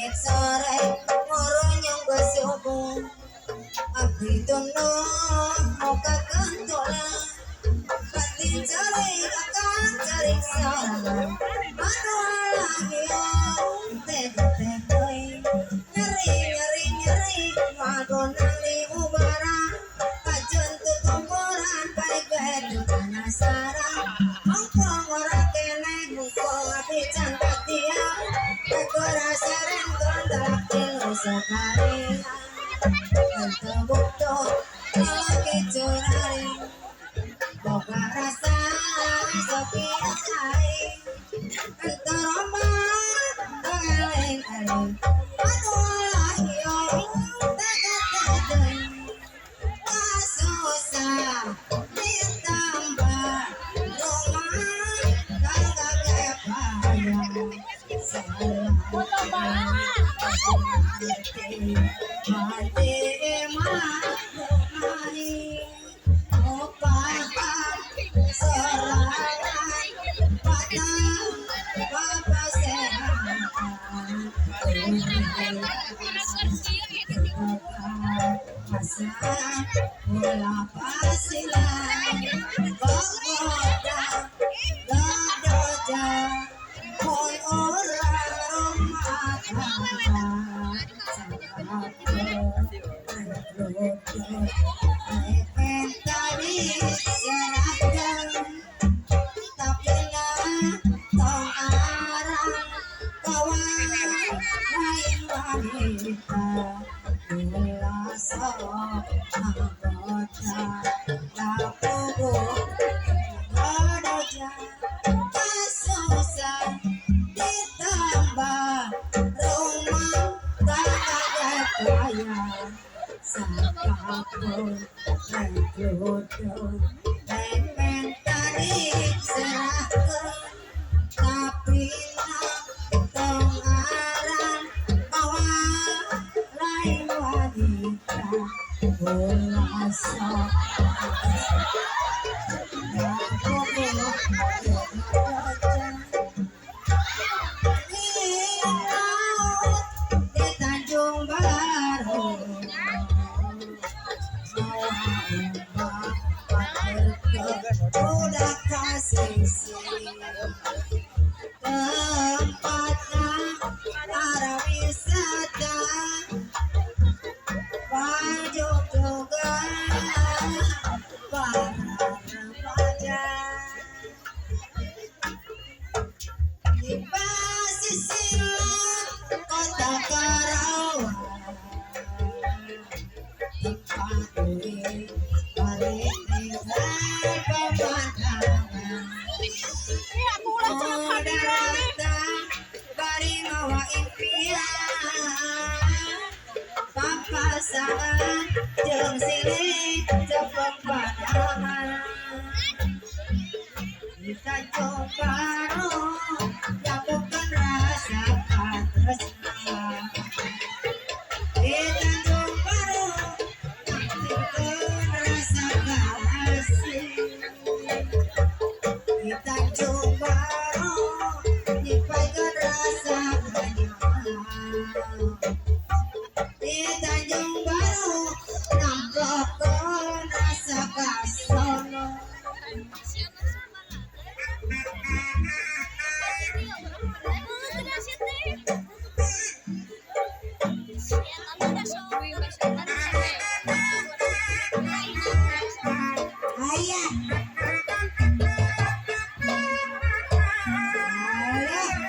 Sore ngoronyong besubuh abdi tunduh muka kentulan batin cari akan cari sorangan aduh lagi teh nyeri nyeri nyeri magonang di ubara kajen tutumpuran baik baik penasaran mongko ora kene muka api cantik dia kekora seren gondak tilu sekali bukto lalaki curari boga rasa sopi ai entaroma eling-eling aduh yo teget kasusah ditambah rumah kagak kepaya